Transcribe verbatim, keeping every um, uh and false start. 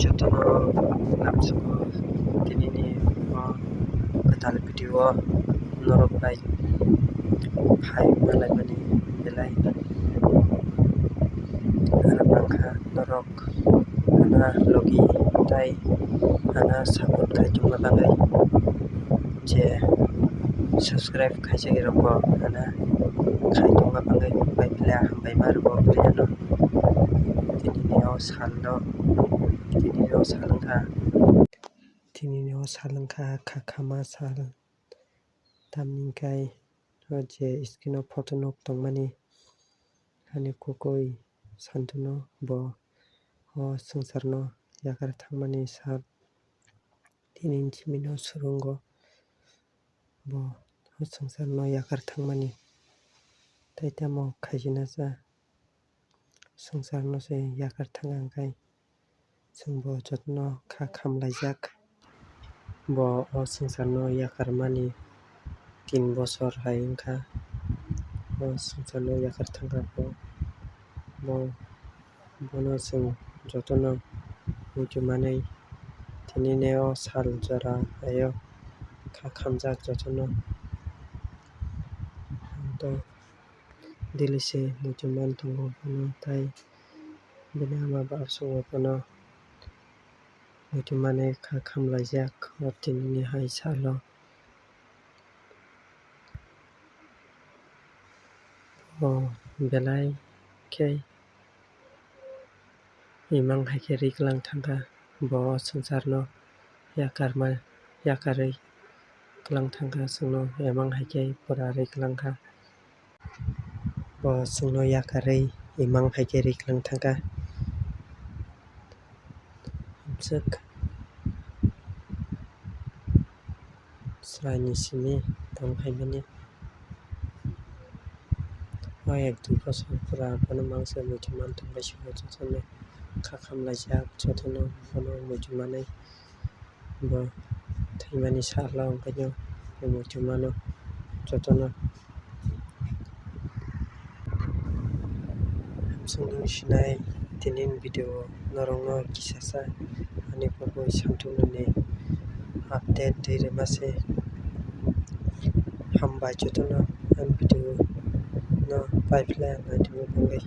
Jotono lamsogo tinini o kwtal video o norok bai phai malaimani belai. Arok nangkha norok ana logi tai ana support khai tongma bagwi je subscribe khaijak rokbo ana khai tongma bagwi bai belai hambai ma rwgo belai ano. Tinini o salno, tinini o sal wngkha, tinini o sal wngkha kha khama sal. Tamni hwnkhe o je screen o photo nuk tongmani hani kwkwi Santunu bo o swngcharno yakar thangmani sal. Tini simi no swrwngo bo o swngcharno yakar thangmani. Tai tamo khaijinasa swngcharno se yakar thangkha hwnkhe chwngbo jotono kha khamlaijak. Bo o swngcharno yakarmani tin bosor hai wngkha. O swngcharno yakar thangkha bo, bo, bono chwng jotono muitu manwi tinini o sal jora hai o kha khamjak jotono. Daily se muitu man tongo bono, tai bini ama ba aswk bono muitu manwi kha khamlaijak o tinini hai salo. O belai khe imang hai khe ri kwlang thangkha. Bo swngcharno yakarma, yakarwi kwlang thangkha, chwngno imang hai khe pura ri kwlang kha. Bo chwngno yakarwi imang hai khe ri kwlang thangkha. Hamswk. Chwraini simi tong phaimani. O ek dui bosor pura bono mangsa muitu man tongbai se jotono kha khamlaijak, jotono bono muitu manwi bo thaimani salo wngkhaino muitu mano jotono. Hamswk nung sinai tinini video norokno kisasa ani kwrwi Santununi update twi rwma se. Hambai jotono ani video no paiphlai ang naitugwi tongwi.